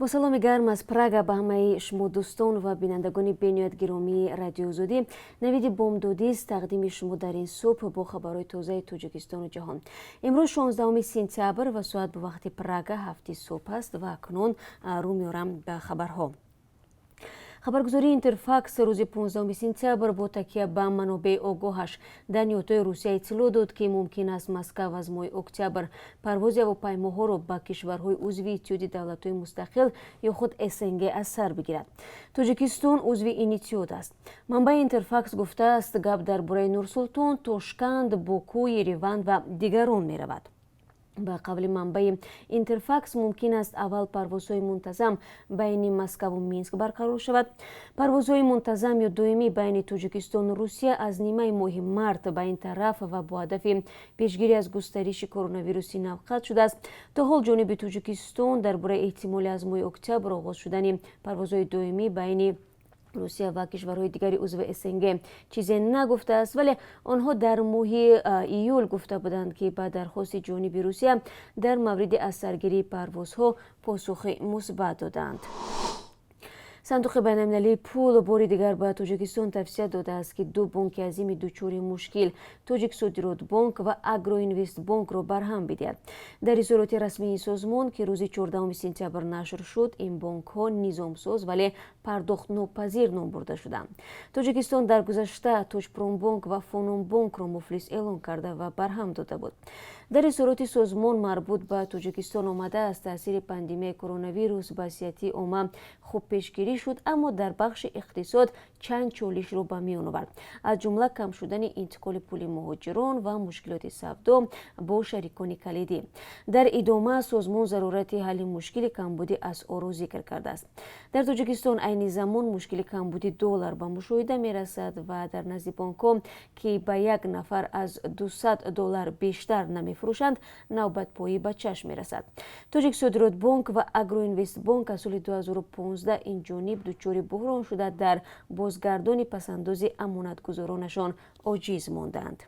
Бо саломи гарм аз Прага ба ҳамаи шумо, дӯстон ва бинандагони бениҳоят гиромии Радиои Озодӣ. Навиди бомдодист тақдими шумо дар ин субҳ бо хабарҳои тозаи Тоҷикистону ҷаҳон. Имрӯз 16 сентябр ва соат ба вақти Прага 7-и субҳ аст ва акнун рӯ меорам ба хабарҳо. Хабаргузории Интерфакс рӯзи 15 сентябр бо такя ба манобеи огоҳаш дар ниҳодҳои Русия иттилоъ дод, ки мумкин аст Москав аз моҳи октябр парвози ҳавопаймоҳоро ба кишварҳои узви Иттиҳоди давлатҳои мустақил ё худ СНГ аз сар бигирад. Тоҷикистон узви ин иттиҳод аст. Манбаи Интерфакс гуфтааст, гап дар бораи Нурсултон, Тошканд, Боку, Ереван ва дигарон меравад. Ба қавли манбаи Интерфакс, мумкин аст, аввал парвозҳои мунтазам байни Москаву Минск барқарор шавад. Парвозҳои мунтазам ё доимӣ байни Тоҷикистону Русия аз нимаи моҳи март ба ин тараф ва бо ҳадафи пешгирӣ аз густариши коронавируси нав қатъ шудааст. То ҳол ҷониби Тоҷикистон дар бораи эҳтимоли аз моҳи октябр оғоз шудани парвозҳои доимӣ байни Русия ва кишварҳои дигари узви СНГ чизе нагуфтааст, вале онҳо дар моҳи июл гуфта буданд, ки ба дархости ҷониби Русия дар мавриди аз саргирии парвозҳо посухи мусбат доданд. Сандуқи байналмилалии пул бори дигар ба Тоҷикистон тавсия додааст, ки ду бонки азими дучори мушкил, Тоҷиксодиротбонк ва Агроинвестбонкро барҳам бидиҳад. Дар изҳороти расмии ин созмон, ки рӯзи 14 сентябр нашр шуд, ин бонкҳо низомсоз, вале пардохтнопазир ном бурда шуданд. Тоҷикистон дар гузашта Тоҷпромбонк ва Фононбонкро муфлис эълон карда ва барҳам дода буд. Дар изҳороти созмон марбут ба Тоҷикистон омадааст, таъсири пандемияи коронавирус ба сиҳатии омма хуб пешгирӣ шуд, аммо дар бахши иқтисод чанд чолишро ба миён овард, аз ҷумла кам шудани интиқоли пули муҳоҷирон ва мушкилоти савдо бо шарикони калидӣ. Дар идома созмон зарурати ҳалли мушкили камбуди асъорро зикр кардааст. Дар Тоҷикистон айни замон мушкили камбуди доллар ба мушоҳида мерасад ва дар назди бонкҳо, ки ба як нафар аз 200 доллар бештар намефурӯшанд, навбатпоӣ ба чашм мерасад. Тоҷиксодиротбонк ва Агроинвестбонк аз соли 2015 ин ҷониб дучори буҳрон шуда, дар бозгардони пасандози амонатгузоронашон оҷиз монданд.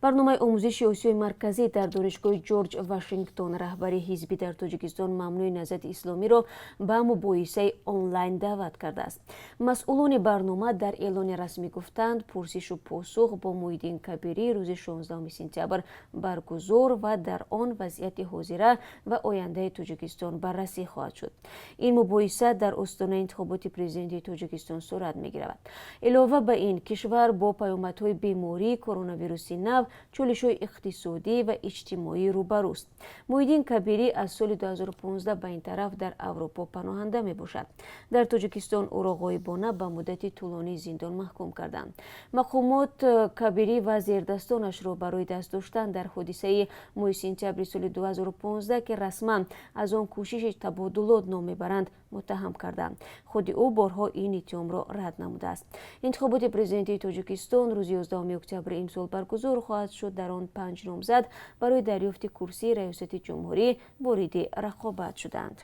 Барномаи омӯзиши Осиёи Марказӣ дар Донишгоҳи Ҷорҷ Вашингтон раҳбари ҳизби дар Тоҷикистон мамнӯи Наҳзати Исломиро ба мубоҳисаи онлайн даъват кардааст. Масъулони барнома дар эълони расмӣ гуфтанд, пурсишу посух бо Муҳиддин Кабирӣ рӯзи 16 сентябр баргузор ва дар он вазъияти ҳозира ва ояндаи Тоҷикистон баррасӣ хоҳад шуд. Ин мубоҳиса дар остонаи интихоботи президенти Тоҷикистон сурат мегирад. Илова ба ин, кишвар бо паёмадҳои бемории коронавируси нав, чолишҳои иқтисодӣ ва иҷтимоӣ рӯбарӯст. Муҳиддин Кабирӣ аз соли 2015 ба ин тараф дар Аврупо паноҳанда мебошад. Дар Тоҷикистон ӯро ғоибона ба муддати тӯлонии зиндон маҳкум карданд. Мақомот Кабирӣ ва зердастонашро барои даст доштан дар ҳодисаи моҳи сентябри соли 2015, ки расман аз он кӯшиши табодулот ном мебаранд, муттаҳам карданд. Худи ӯ борҳо ин иттиҳомро рад намудааст. Интихоботи президентии Тоҷикистон рӯзи 11 октябри имсол баргузор хоҳад шуд. Дар он панҷ номзад барои дарёфти курсии раёсати ҷумҳурӣ вориди рақобат шуданд.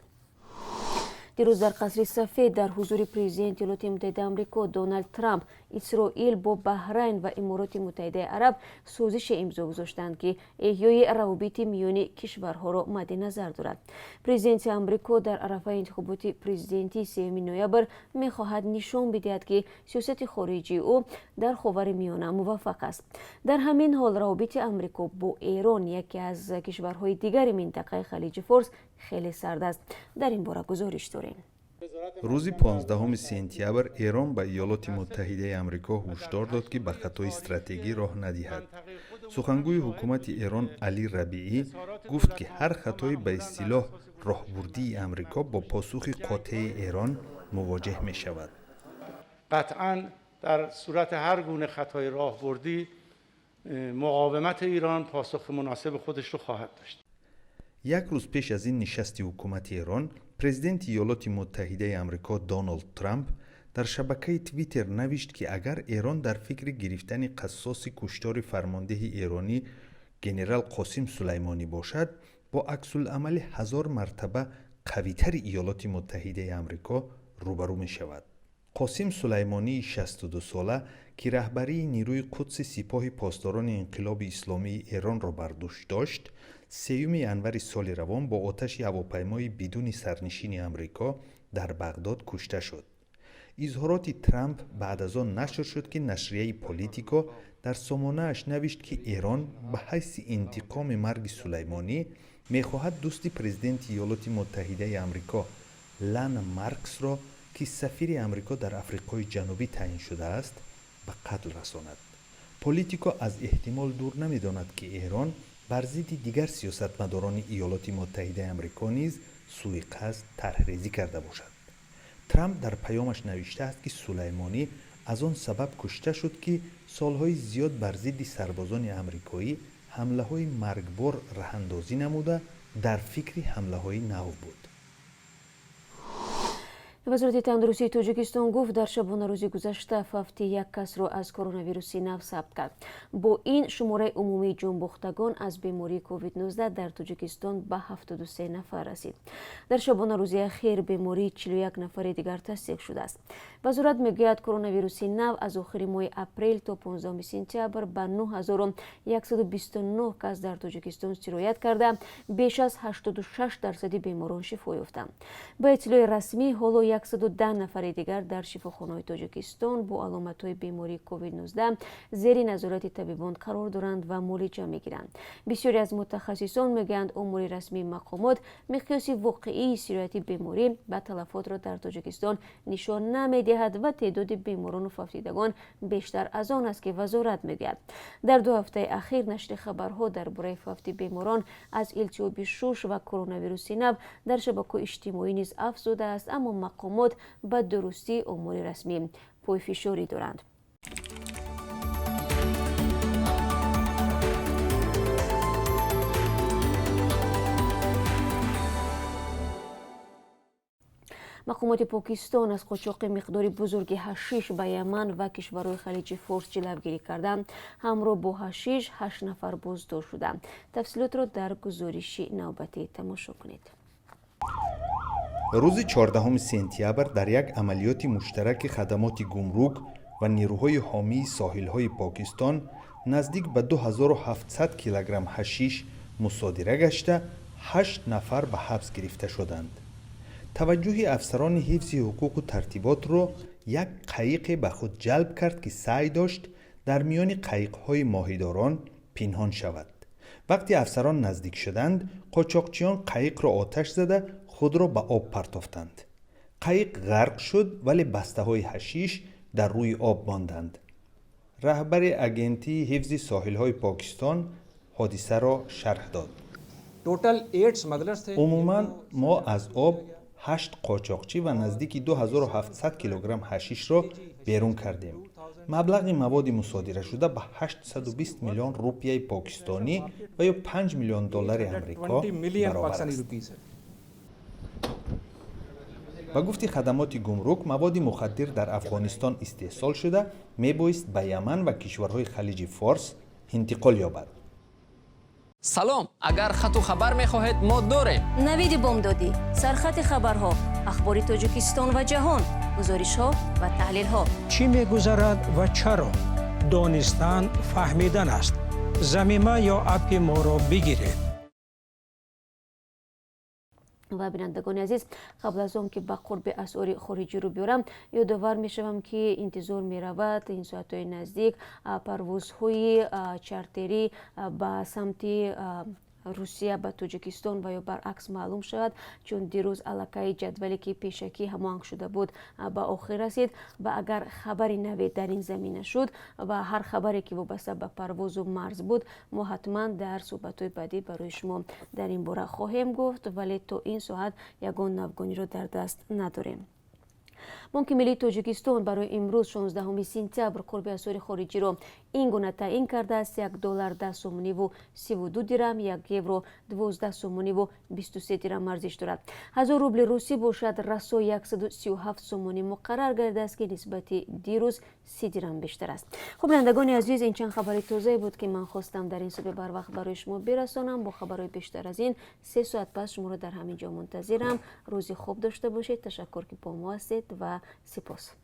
Дирӯз дар Қасри Сафед дар ҳузури президенти Иёлоти Муттаҳидаи Амрико Доналд Трамп Исроил бо Баҳрайн ва Имороти Муттаҳидаи Араб созише имзо гузоштанд, ки эҳёи равобити миёни кишварҳоро мадди назар дорад. Президенти Амрико дар арафаи интихоботи президентии 3 ноябр мехоҳад нишон бидиҳад, ки сиёсати хориҷии ӯ дар Ховари Миёна муваффақ аст. Дар ҳамин ҳол равобити Амрико бо Эрон, яке аз кишварҳои дигари минтақаи Халиҷи Форс, хеле сард аст. Дар ин бора гузориш дорем. Рӯзи 15 сентябр Эрон ба Иёлоти Муттаҳидаи Амрико ҳушдор дод, ки ба хатои стратегӣ роҳ надиҳад. Сухангӯи ҳукумати Эрон Алӣ Рабиӣ гуфт, ки ҳар хатои ба истилоҳ роҳбурдии Амрико бо посухи қотеи Эрон мувоҷеҳ мешавад. Қатъан дар сурати ҳар гуна хатои роҳбурдӣ муқовимати Эрон посухи муносиби худаш ро хоҳад дошт. Як рӯз пеш аз ин нишасти ҳукумати Эрон, президенти Иёлоти Муттаҳидаи Амрико Доналд Трамп дар шабакаи Твиттер навишт, ки агар Эрон дар фикри гирифтани қассоси куштори фармондеҳи эронӣ генерал Қосим Сулаймонӣ бошад, бо аксуламали ҳазор мартаба қавитари Иёлоти Муттаҳидаи Амрико рӯбарӯ мешавад. Қосим Сулаймонии 62-сола, ки раҳбарии нерӯи Қудси Сипоҳи Посдорони Инқилоби Исломии Эронро бар дӯш дошт. 3 январи соли равон бо оташи ҳавопаймои бидуни сарнишини Амрико дар Бағдод кушта шуд. Изҳороти Трамп баъд аз он нашр шуд, ки нашрияи Политико дар сомонааш навишт, ки Эрон ба ҳайси интиқоми марги Сулаймонӣ мехоҳад дӯсти президенти Иёлоти Муттаҳидаи Амрико Лана Марксро, ки сафири Амрико дар Африқои Ҷанубӣ таъин шудааст, ба қатл расонад. Политико аз эҳтимол дур намедонад, ки Эрон бар зидди дигар сиёсатмадорони Иёлоти Муттаҳидаи Амрико низ сӯиқасд тарҳрезӣ карда бошад. Трамп дар паёмаш навиштааст, ки Сулаймонӣ аз он сабаб кушта шуд, ки солҳои зиёд бар зидди сарбозони амрикоӣ ҳамлаҳои маргбор раҳандозӣ намуда, дар фикри ҳамлаҳои нав буд. Вазорати тандурустии Тоҷикистон гуфт, дар шабонарӯзи гузашта фавти як касро аз коронавируси нав сабт кард. Бо ин шумораи умумии ҷонбохтагон аз бемории COVID-19 дар Тоҷикистон ба 73 нафар расид. Дар шабонарӯзи ахир бемории 41 нафари дигар тасдиқ шудааст. Вазорат мегӯяд, коронавируси нав аз охири моҳи апрел то 15 сентябр ба 9129 кас дар Тоҷикистон сироят карда, беш аз 86% беморон шифо ёфтанд. Ба иттилои расмӣ, ҳоло 110 нафари дигар дар шифохонаҳои Тоҷикистон бо аломатҳои бемории COVID-19 зери назорати табибон қарор доранд ва муолиҷа мегиранд. Бисёре аз мутахассисон мегӯянд, омори расмии мақомот миқёси воқеии сирояти беморӣ ба талафотро дар Тоҷикистон нишон намедиҳад ва теъдоди беморону фавтидагон бештар аз он аст, ки вазорат мегӯяд. Дар 2 ҳафтаи ахир нашри хабарҳо дар бораи фавти беморон аз илтиҳоби шуш ва коронавируси нав дар шабакаҳои иҷтимоӣ низ афзудааст, аммо мақомот ба дурустии омори расмӣ пойфишорӣ доранд. Мақомоти Покистон аз қочоқи миқдори бузурги ҳашиш ба Яман ва кишварҳои Халиҷи Форс ҷилавгирӣ карданд. Ҳамроҳ бо ҳашиш 8 нафар боздошт шуданд. Тафсилотро дар гузориши навбатӣ тамошо кунед. Рӯзи 14 сентябр дар як амалиёти муштараки хадамоти гумрук ва нерӯҳои ҳомии соҳилҳои Покистон наздик ба 2700 килограмм ҳашиш мусодира гашта, 8 нафар ба ҳабс гирифта шуданд. Таваҷҷӯҳи афсарони ҳифзи ҳуқуқу тартиботро як қайиқе ба худ ҷалб кард, ки саъй дошт дар миёни қайиқҳои моҳидорон пинҳон шавад. Вақте афсарон наздик шуданд, қочоқчиён қайиқро оташ зада, худро ба об партофтанд. Қайиқ ғарқ шуд, вале бастаҳои ҳашиш дар рӯи об монданд. Раҳбари агентии ҳифзи соҳилҳои Покистон ҳодисаро шарҳ дод. Умуман мо аз об 8 қочоқчӣ ва наздики 2700 килограмм ҳашишро берун кардем. Маблағи маводи мусодирашуда ба 820 миллион рупияи покистонӣ ва ё 5 миллион доллари Амрико баробар аст. Ба гуфти хадамоти гумрук, маводи мухаддир дар Афғонистон истеҳсол шуда, мебоист ба Яман ва кишварҳои Халиҷи Форс интиқол ёбад. Салом, агар хату хабар мехоҳед, мо дорем. Навиди бомдодӣ, сархати хабарҳо, ахбори Тоҷикистон ва ҷаҳон, гузоришҳо ва таҳлилҳо. Чӣ мегузарад ва чаро? Донистан фаҳмидан аст. Замима ё аппи моро бигиред. Ва бинандагони азиз, қабл аз он ки ба қурби асъори хориҷӣ рӯ биёрам, ёдовар мешавам, ки интизор меравад ин соатҳои наздик парвозҳои чартерӣ ба самти Русия ба Тоҷикистон ва ё баръакс маълум шавад, чун дирӯз аллакай ҷадвале ки пешакӣ ҳамоҳанг шуда буд ба охир расид ва агар хабари наве дар ин замина шуд ва ҳар хабаре ки вобаста ба парвозу марз буд, мо ҳатман дар суҳбатҳои баъдӣ барои шумо дар ин бора хоҳем гуфт, вале то ин соат ягон навгониро дар даст надорем. Бонки миллии Тоҷикистон барои имрӯз 16 сентябр қурби асъори хориҷиро ин гуна таъин кардааст: 1 доллар 10 сомониву 32 дирам, 1 евро 12 сомониву 23 дирам арзиш дорад. 1000 рубли русӣ бошад расо 137 сомонӣ муқаррар гардааст, ки нисбати дирӯз 30 дирам бештар аст. Хуб, бинандагони азиз, ин чанд хабари тозае буд, ки ман хостам дар ин субҳи барвақт барои шумо бирасонам. Бо хабарҳои бештар аз ин 3 соат пас шуморо дар ҳамин ҷо мунтазирам. Рӯзи хуб дошта бошед. Ташаккур, ки бо мо ҳастед ва сипос.